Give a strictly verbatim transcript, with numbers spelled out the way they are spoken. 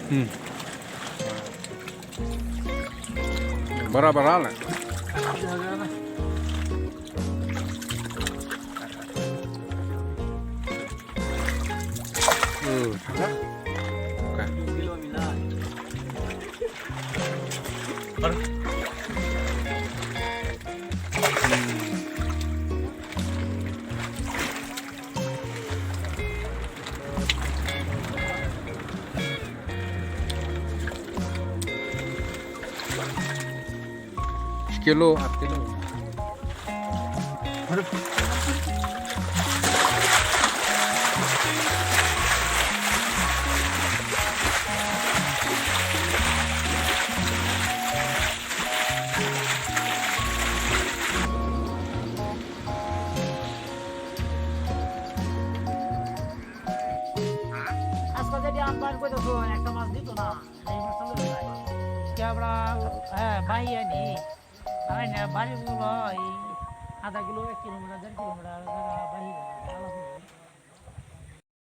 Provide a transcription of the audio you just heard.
Hmm. Bara bara la. Hmm. Okay. Kilo, ar kilo. আজকে যদি আম বার করে তো একটা মাছ দিত না। এই মাছ তো লোক নাই। কি আমরা, হ্যাঁ, বাইরে আনি। আমি না বাড়ি বলো, এই আধা কিলো, এক কিলোমিটার, দেড় কিলোমিটার, বাড়ি।